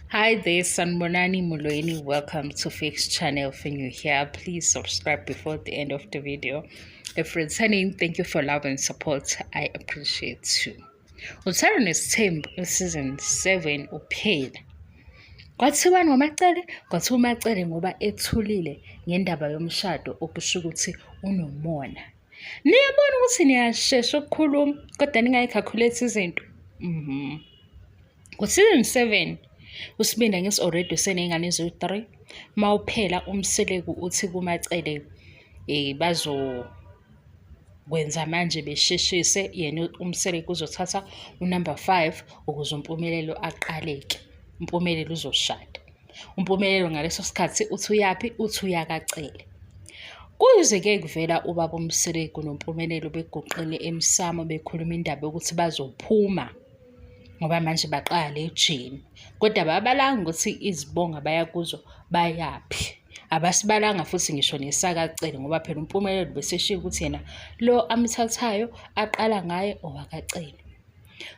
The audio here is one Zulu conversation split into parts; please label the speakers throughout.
Speaker 1: Hi there, Sanbonani Molweni. Welcome to Fix Channel. If you're new here, please subscribe before the end of the video. If returning, thank you for love and support. I appreciate you. Uthando Nesithembu season 7 uphela. Kwathiwani ngoMacele? Kwathiwa uMacele ngoba ethulile ngendaba yomshado okusho ukuthi unomona. Niyabona ukuthi niyashesha ukukhuluma kodwa ningayi-calculate izinto. Ngo-season 7 uSibindi angithi already useney'ngane eziwu-3. Mawuphela uMseleku uthi kuMacele bazokwenza manje besheshise yena uMseleku uzothatha unumber 5 ukuze uMpumelelo aqaleke. UMpumelelo uzoshada. UMpumelelo ngaleso sikhathi uthi uyaphi? Uthi uyakacele. Kuze-ke kuvela ubaba uMseleku noMpumelelo beguqile emsamo bekhuluma indaba yokuthi bazophuma ngoba manje baqala le journey. Kodwa ababalanga ukuthi izibongo abaya kuzo bayaphi. Abasibalanga futhi ngisho nesakaCele ngoba phela uMpumelelo beseshiya ukuthi yena lo amthathayo aqala ngaye owakaCele.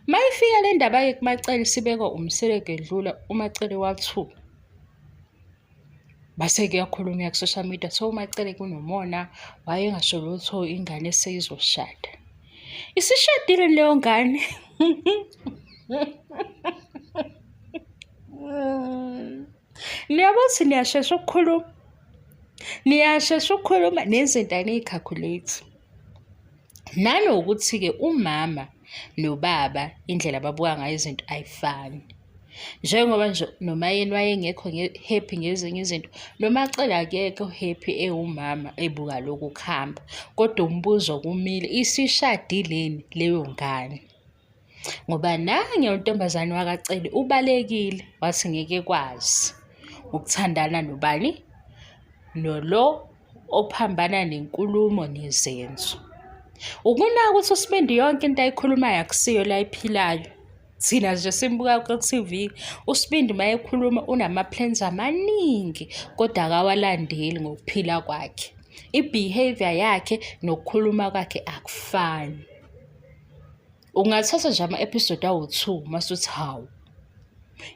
Speaker 1: Mayifika le ndaba-ke kuMacele sibekwa uMseleku edlula uMacele wathuka. Base kuyakhulunywa ku-social media kuthiwa uMacele kunomona wayengasho lutho ingane seyizoshada. Isishadile leyo ngane. Niyabona ukuthi niyashesha ukukhuluma. Niyashesha ukukhuluma nezinto aniyi-calculate. Nanokuthi-ke umama nobaba indlela ababuka ngayo izinto ayifani. Njengoba nje noMayeni wayengekho happy ngezinye izinto, noMaCele akekho happy ewumama ebuka lokhu kuhamba. Kodwa umbuzo kumile, isishadileni leyo ngane? Ngoba nange untombazane wakaCele ubalekile wathi ngeke kwazi ukuthandana nobani nolo ophambana nenkulumo nezenzo. Ukunaka ukuthi uSibindi yonke into ayikhulumayo akusiyo la ayiphilayo. Thina nje simbuka ku-TV uSibindi uma ekhuluma unama-plans amaningi kodwa akawalandeli ngokuphila kwakhe. I-behaviour yakhe nokukhuluma kwakhe akufani. Ungathatha nje ama-episode awu-2 mase uthi hawu,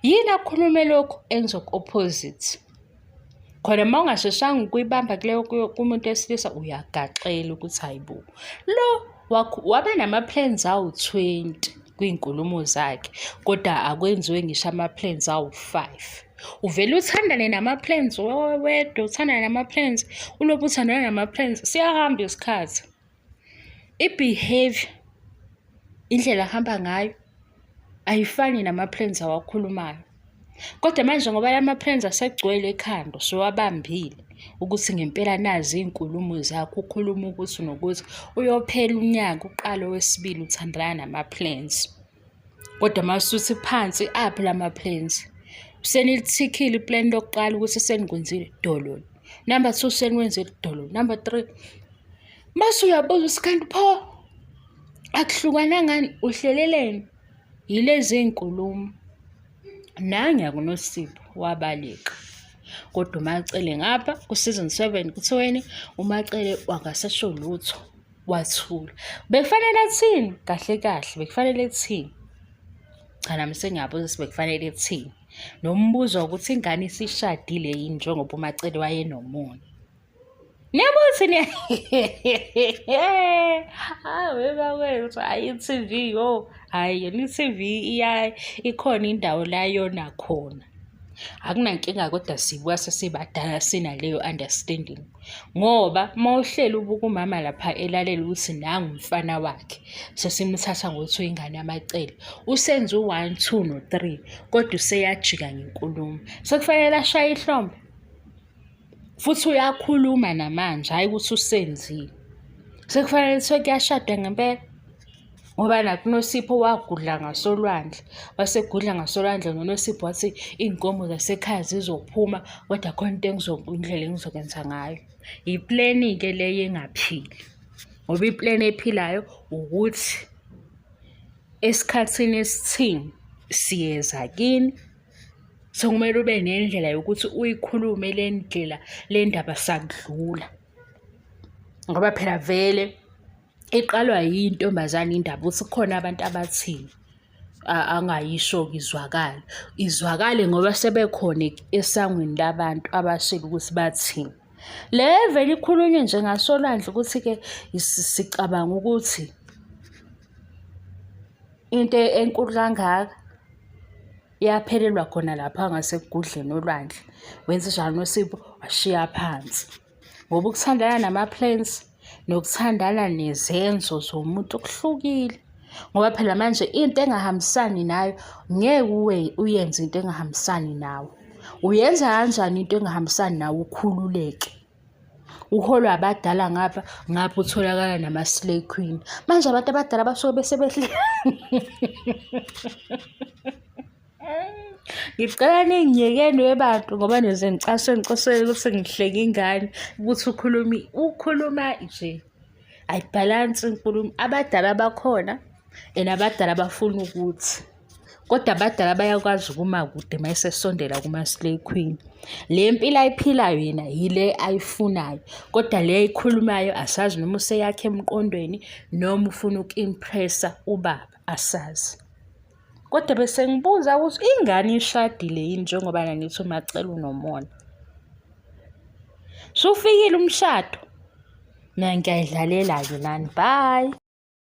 Speaker 1: yini akhulume lokhu enze oku-opposite. Khona uma ungasheshanga ukuyibamba kuleyo kumuntu wesilisa uyagaxela ukuthi hayi bo, lo waba nama-plans awu-20 kwiy'nkulumo zakhe kodwa akwenziwe ngisho ama-plans awu-5. Uvele uthandane nama-plans wedwa, uthandane nama-plans, ulokhu uthandana nama-plans, siyahamba isikhathi. I-behaviour, indlela ahamba ngayo ayifani nama-plans awakhulumayo. Kodwa manje ngoba lama-plans asegcwele ekhanda usewabambile ukuthi ngempela nazi iy'nkulumo zakho ukhuluma ukuthi nokuthi uyophela unyaka uqale owesibili uthandana nama-plans. Kodwa uma usuthi phansi aphi lama-plans? Senilithikhile i-plan lokuqala ukuthi senikwenzile dololo. Number two senikwenzile dololo. Number three mase uyabuza ukuthi kanti pho akuhlukana ngani uhleleleni? Yilezi iy'nkulumo. Nangiya kuNosipho wabaleka. Kodwa uMaCele ngapha ku-season 7 kuthiweni uMaCele wangasasho lutho wathula. Bekufanele athini? Kahle kahle bekufanele ethini? Cha nami sengiyabuza ukuthi bekufanele ethini. Nombuzo wokuthi ingane isishadile yini njengoba uMaCele wayenomona. Niyabona ukuthi niya hawe bakwethu hayi i-TV yo hhayi yona i-TV iya ikhona indawo la yona khona. Akunankinga kodwa sibuka sesibadala sinaleyo understanding ngoba uma uhleli ubuka umama lapha elalela ukuthi nangu umfana wakhe sesimthatha ngokuthi uyingane yamacele usenze u-one, two no-three kodwa useyajika ngenkulumo sekufanele ashaye ihlombe. Futhi uyakhuluma namanje, hhayi ukuthi usenzile. Sekufanele kuthiwe kuyashadwa ngempela. Ngoba nakhu uNosipho wagudla ngasolwandle, wasegudla ngasolwandle noNosipho wathi iy'nkomo zasekhaya zizophuma kodwa khona into indlela engizokwenza ngayo. Yipleni-ke leyo engaphili, ngoba ipleni ephilayo ukuthi esikhathini esithini siyeza kini. So kumele ube nendlela yokuthi uyikhulume le ndlela le ndaba sakudlula. Ngoba phela vele iqalwa yintombazane indaba ukuthi kukhona abantu abathini. Angayisho-ke izwakale. Izwakale ngoba sebekhona esangweni labantu abashilo ukuthi bathini. Le evele ikhulunywe nje ngasolwandle ukuthi-ke sicabanga ukuthi into enkulu kangaka yaphelelwa khona lapha ngasekugudleni olwandle. Wenze njani uNosipho? Washiya phansi. Ngoba ukuthandana nama-plans nokuthandana nezenzo zomuntu kuhlukile. Ngoba phela manje into engahambisani nayo ngeke uyenze into engahambisani nawe. Uyenza kanjani into engahambisani nawe ukhululeke? Uholwa abadala ngapha, ngapha utholakala nama-slay queen. Manje abantu abadala basuke bese behle Ngicela ningiyekeni webantu ngoba nize ngicashe ngicosele ukuthi ngihleke ingane ukuthi ukhuluma ukhuluma nje ayibhalansi inkulumo. Abadala bakhona and abadala bafuna ukuthi kodwa abadala bayakwazi ukuma kude uma esesondela kuma-slay queen. Le mpilo ayiphilayo yena yile ayifunayo kodwa le ayikhulumayo asazi noma useyakhe emqondweni noma ufuna uku-impress-a ubaba asazi. Kodwa bese ngibuza ukuthi ingane ishadile yini njengoba nanithi uMacele unomona. Sufikile umshado? Mina ngiyayidlalela-ke nani. Bye.